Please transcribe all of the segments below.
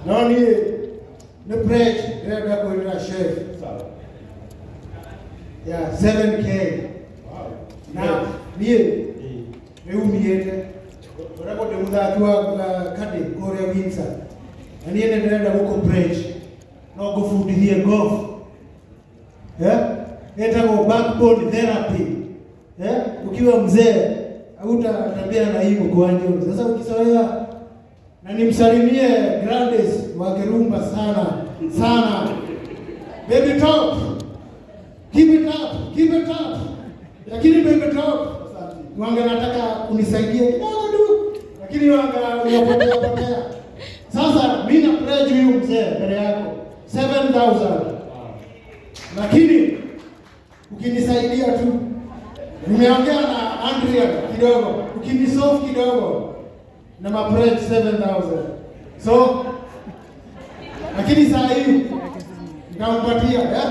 No niĩ nĩ pledge ndĩrenda kwĩrĩra chef Sawa. ya 7K. Wow. Na niĩ rĩu niĩte ngoragwo ndĩ mũthaki wa kadĩ kũrĩa Windsor, na niĩ nĩ ndĩrenda gũkũ pledge no ngũbundithie golf, ĩtagwo backbone therapy. Ukiwa mzee hautatembea na hii mkwanja. Sasa ukizoea, na nimsalimie Gladys wa Kirumba sana sana. Baby Top, keep it up, keep it up. Lakini Baby Top, wanga nataka unisaidie kidogo tu, lakini wanga unapotea potea. Sasa mimi na pledge huyu mzee mbele yako 7000, lakini ukinisaidia tu, nimeongea na Andrea kidogo, ukinisolve kidogo na ma pledge 7000. So lakini saa hii nitampatia, eh?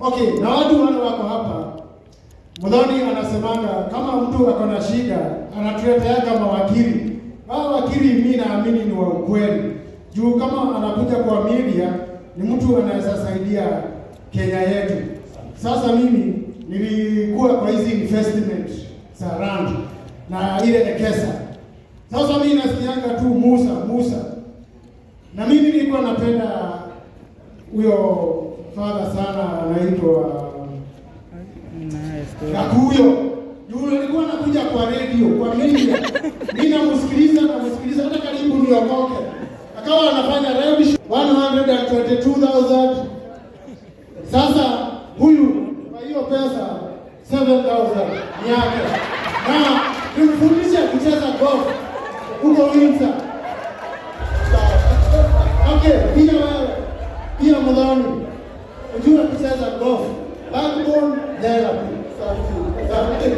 Okay, na watu wale wako hapa, Muthoni anasemanga kama mtu ako na shida anatuleteaga mawakili. Hao wakili mimi naamini ni wa ukweli. Juu kama anakuja kwa media ni mtu anaweza saidia Kenya yetu. Sasa mimi nilikuwa kwa hizi investment za land na ile Ekesa. Sasa mimi nasikianga tu Musa, Musa. Na mimi nilikuwa napenda huyo father sana, anaitwa Gakuyo. Yule alikuwa anakuja kwa radio, kwa media. Mimi namsikiliza, namsikiliza hata karibu niokoke. Akawa anafanya radio 122,000. Sasa huyu kwa hiyo pesa 7,000 ni yake. Na nimfundishe kucheza golf huko Windsor. Okay, pia wewe, pia Muthoni, ujue kucheza golf. Backbone therapy. Asante.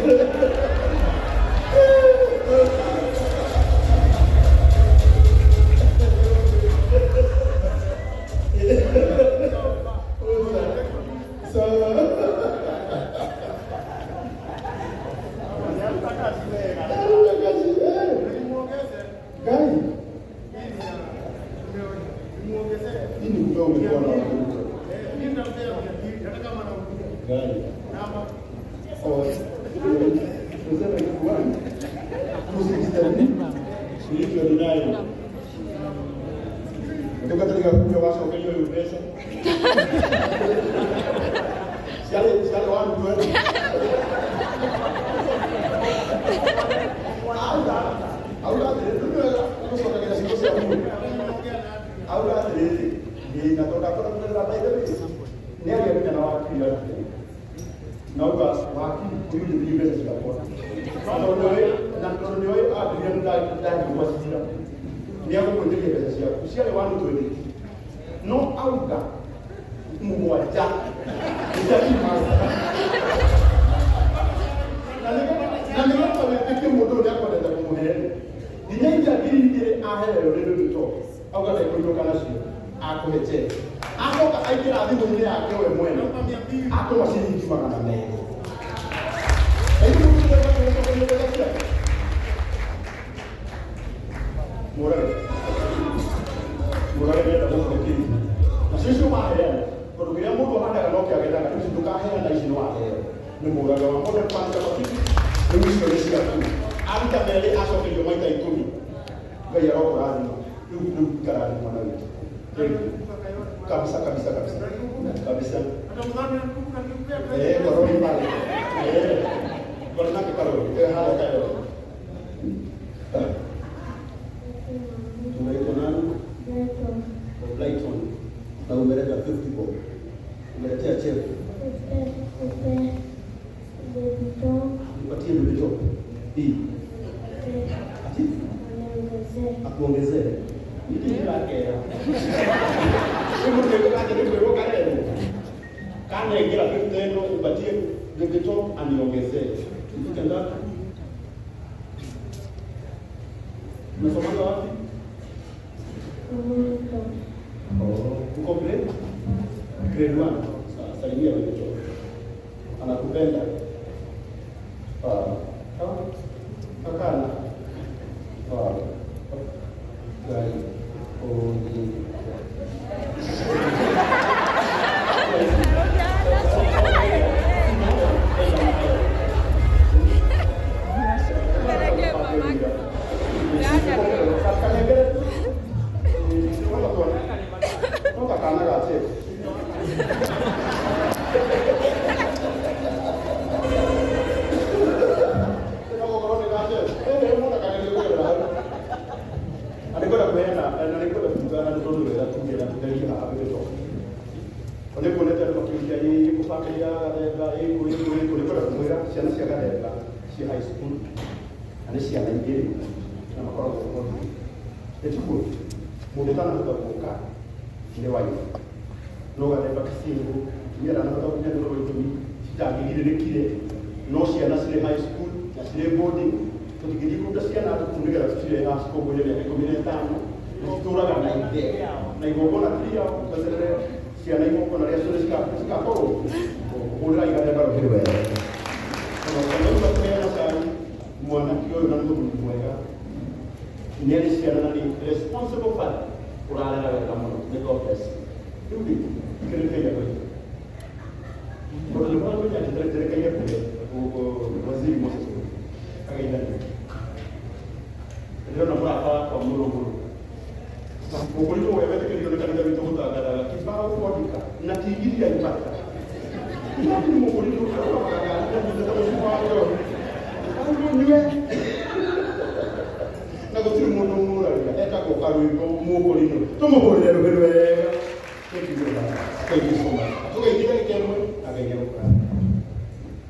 Gai. Hii ni kupewa umekuwa na watu. Gai. Oh. Tuseme kitu gani? 267 329. Ndio katika kuja wacokerio rĩu mbeca. Ciarĩ 120. Auga atĩrĩrĩ, rĩu nĩ wega gũcokagĩra ciugo cia mũndũ. Auga atĩrĩrĩ, ĩ na tondũ ndakora kũgerera, by the way, nĩ agĩa na wakiri arute. Na auga wakiri ũyũ nĩ mbeca ciakwa. Na tondũ nĩoĩ ambĩrĩria ndangĩgwa cira. Nĩ egũkwĩtĩria mbeca ciaku. Ciarĩ 120. No auga mũgwanja. Na nĩgetha wĩtĩkie mũndũ ũyũ nĩakwendete kũmũhe nginya inja 2,000 ahererwo nĩ rũrĩto, auga ndekũinũka nacio, akũhe cheki, acoka aingĩra thimũ-inĩ yake we mwene atũma ciringi 200. Na ithuĩ mũndũ ũrenda kũmũcokeria mbeca ciake, mũrage mũrage nĩenda gũkũhe kĩndũ nacio icio waheana, tondũ kĩrĩa mũndũ ahandaga no kĩagethaga. Rĩu ndũkaheana ici, no waheo nĩ mũrage wa modern furniture makiti. Rĩu icio nĩ ciaku, aruta merĩ acokerio maita 10. Ngai arokũrathima. Rĩu ikarathima na wiki. Thank you. Kabisa kabisa kabisa kabisa. Karori pale, karori nake, karori haya, karori. Unaitwa nani? Brighton. Na umeleta 50 bob. Umeletea chef. Nipatie Baby Top. Hii. Ati? Akuongezee. Niki ndĩrakera. Rĩu mũndũ kanje nĩ kwĩrwo karerwo. Kanengera 50 ĩno, nipatie Baby Top aniongezee. Ifike ngapi? Unasomanga wapi? Oh, uko grade? Grade 1. Sawa, salimia Baby Top. Anakupenda. Sawa. Sawa. Kakana. Sawa. Gari. Oh.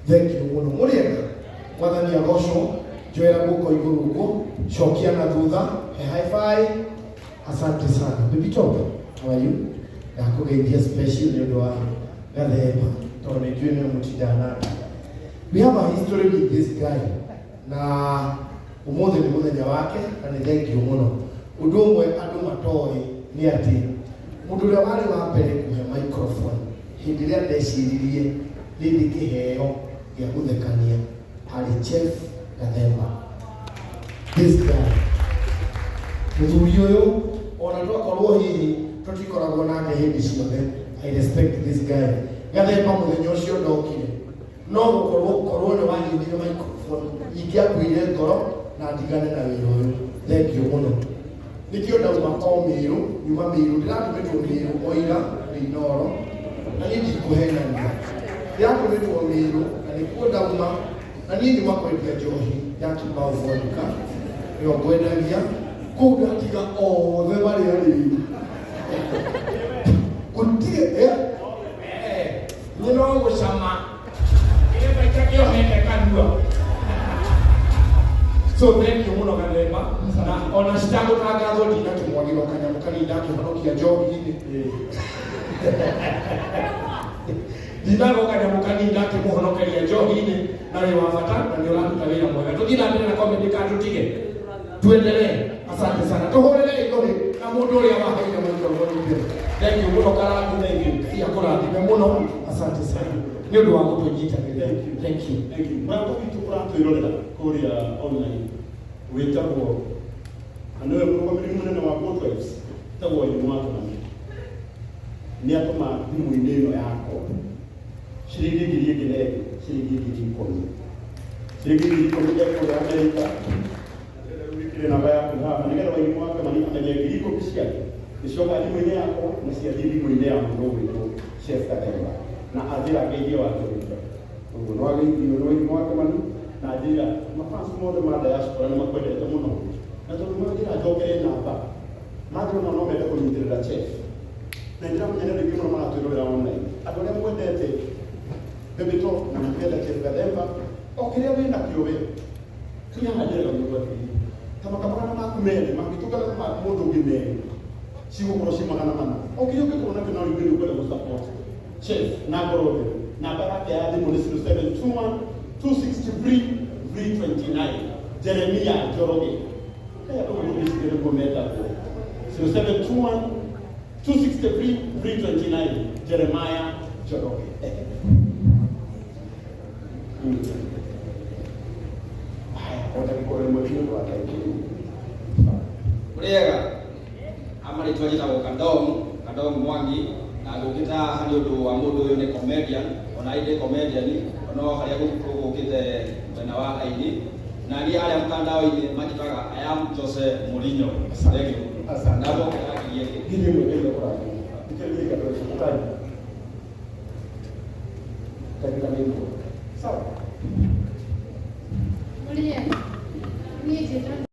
Thank you muno muriega mwathani agocwo njoera guoko iguru uguo cokia na thutha he high five. Asante sana baby top, how are you? Ndakugeithia special ni undu wa Gathemba tondu nĩ njũĩ nĩwe mũtindaga nake. We have a history with this guy na umuthi nĩ mũthenya wake na nĩ thank you mũno. Ũndũ ũmwe andũ matoĩ nĩ atĩ mũndũ ũrĩa warĩ wa mbere kũhe microphone hĩndĩ ĩrĩa ndeciririe nĩ ndĩ kĩheo gĩa gũthekania arĩ Chef Gathemba. This guy mũthuri ũyũ ona twakorwo hihi tũtikoragwo nake hĩndĩ ciothe, I respect this guy. Gathemba mũthenya ũcio ndokire no gũkorwo korwo nĩ wanyitire microphone ingĩakuire ngoro na ndigane na wĩra ũyũ. Thank you mũno. Nĩkĩo ndauma o Mĩrũ, nyuma Mĩrũ, ndĩratũmĩtwo Mĩrũ o ira Inooro, na niĩ ndikũhenania. Ndĩratũmĩtwo Mĩrũ na nĩkuo ndauma, na niĩ nyuma kwendia njohi ya Kibao Vodka, nĩyo ngwendagia kũu ndatiga othe marĩ arĩu. Gũtirĩ Niĩ no gũcama kĩrĩa itakĩohete kanua. So thank you mũno Gathemba, na ona citagũtangathwo ndinakĩmwagĩrwo kanyamũ kanini ndakĩhonokia njohi-inĩ. Ndinagwo kanyamũ kanini ndakĩmũhonokeria njohi-inĩ, na wĩ wa bata na nĩ ũraruta wĩra mwega. Tũthiĩ na mbere na comedy ka tũtige tuendelee. Asante sana. Tũhũrĩre igũrũ na mũndũ ũrĩa waheire microphone mbere. Thank you mũno Karangu, thank you. Ngai akũrathime mũno. Asante sana nĩ ũndũ wa gũtũnyitanĩra. Thank you. Thank you. Mũrata witũ ũratwĩrorera kũrĩa online wĩtagwo na nĩwe mũrũgamĩrĩri mũnene wa Good Vibes wĩtagwo Wairimu wa Kĩmani nĩ atũma thimũ-inĩ ĩno yakwa ciringi ngiri ĩngĩ na ĩngĩ ciringi 10,000 ciringi 10,000 ekũrĩa Amerika wĩkĩre namba yaku haha nĩgetha Wairimu wa Kĩmani amenye 10,000 ciake nĩcioka thimũ-inĩ yakwa na ciathiĩ thimũ-inĩ ya mũndũ ũgwĩtwo Chef Gathemba na anjĩra ngeithie Wanjũrĩte ũguo no ageithio nĩ Wairimu wa Kĩmani na anjĩra mafans mothe ma diaspora nĩ makwendete mũno na tondũ manjĩra njokere namba manjĩra no mende kũnyitĩrĩra Chef na ndĩramenya nĩ andũ aingĩ mũno maratwĩrorera online andũ arĩa mwendete Baby Top na mũkenda Chef Gathemba o kĩrĩa wĩnakĩo we niĩ haha njĩraga mũndũ atĩrĩrĩ ta makamagana maku merĩ mangĩtũngana na mũndũ ũngĩ merĩ cigũkorwo ci 400 o kĩrĩa ũngĩkorwo nakĩo no rĩngĩ nĩ ũkwenda gũ-support Chef na ngoro theru. Namba yake ya thimũ nĩ 0721 263 329 Jeremia Njoroge. Kaya andũ mũndũ nĩguo metagwo 0721 263 329 Jeremiah Njoroge. Haya, o ndagĩka ĩmwe nĩ ũndũ wa thank you. Mũrĩega amarĩ Marĩtwa njĩtagwo Kandong, Kandong Mwangi, na ngũkĩte haha nĩ ũndũ wa mũndũ ũyũ nĩ comedian, ona ndĩ comedian, ono harĩa gũkĩte mwena wa aini. Na niĩ harĩa mtandao-inĩ manjĩtaga I am Jose Mourinho. Thank you. Asante. Ndamokera nginya ĩngĩ. Ngiri ĩmwe Ngai akũrathime. Thikĩrĩria andũ acio, ũkai. Ndagĩka nĩ ĩmwe. Sawa. Mũrĩega, niĩ njĩtagwo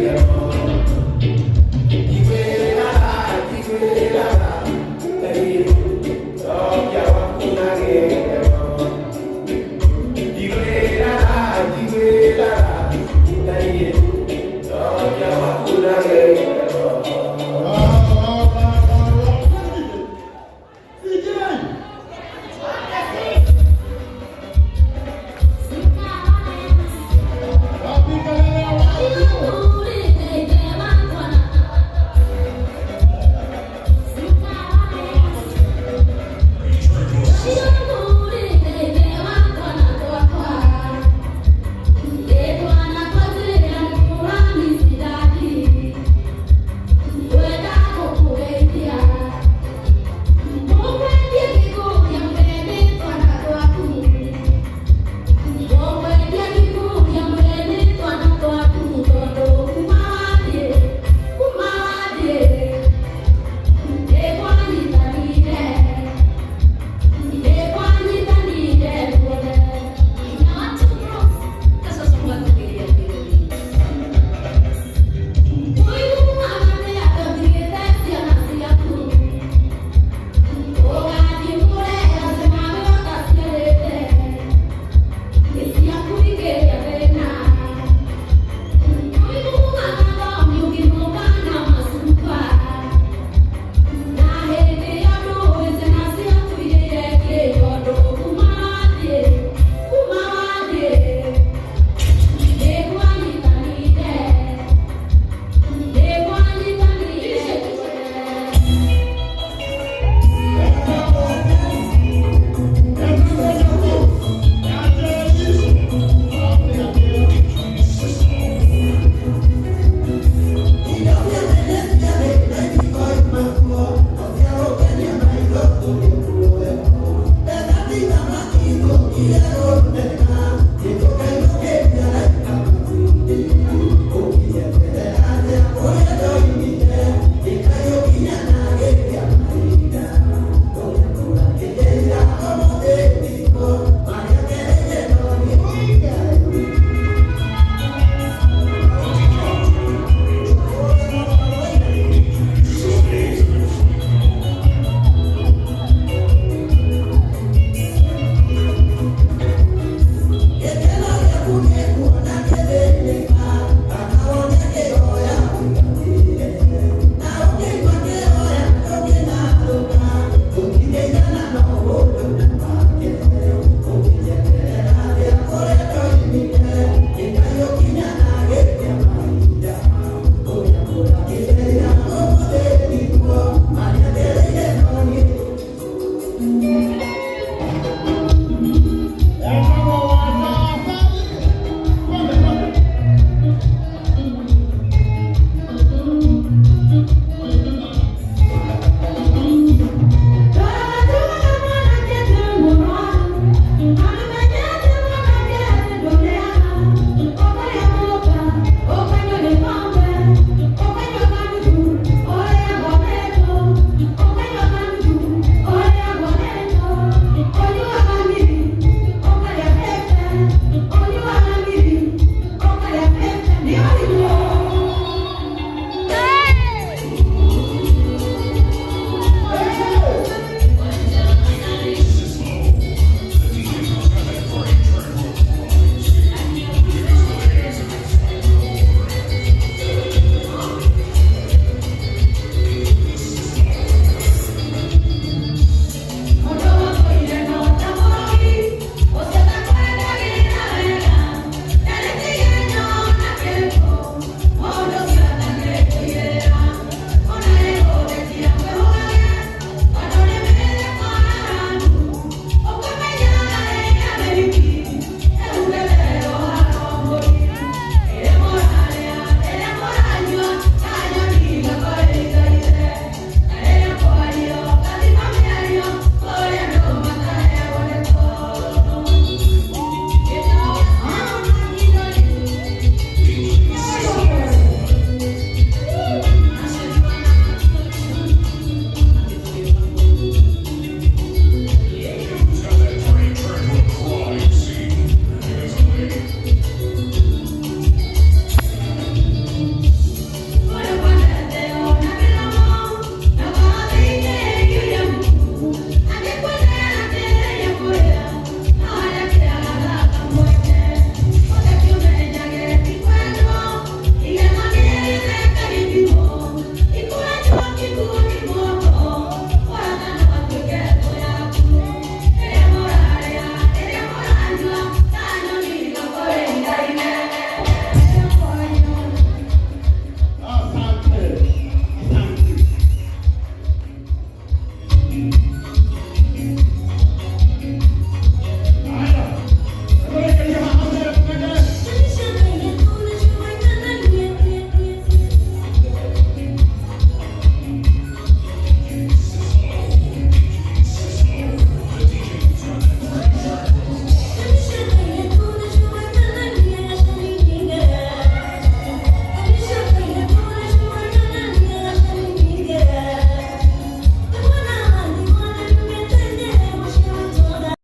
Thank you.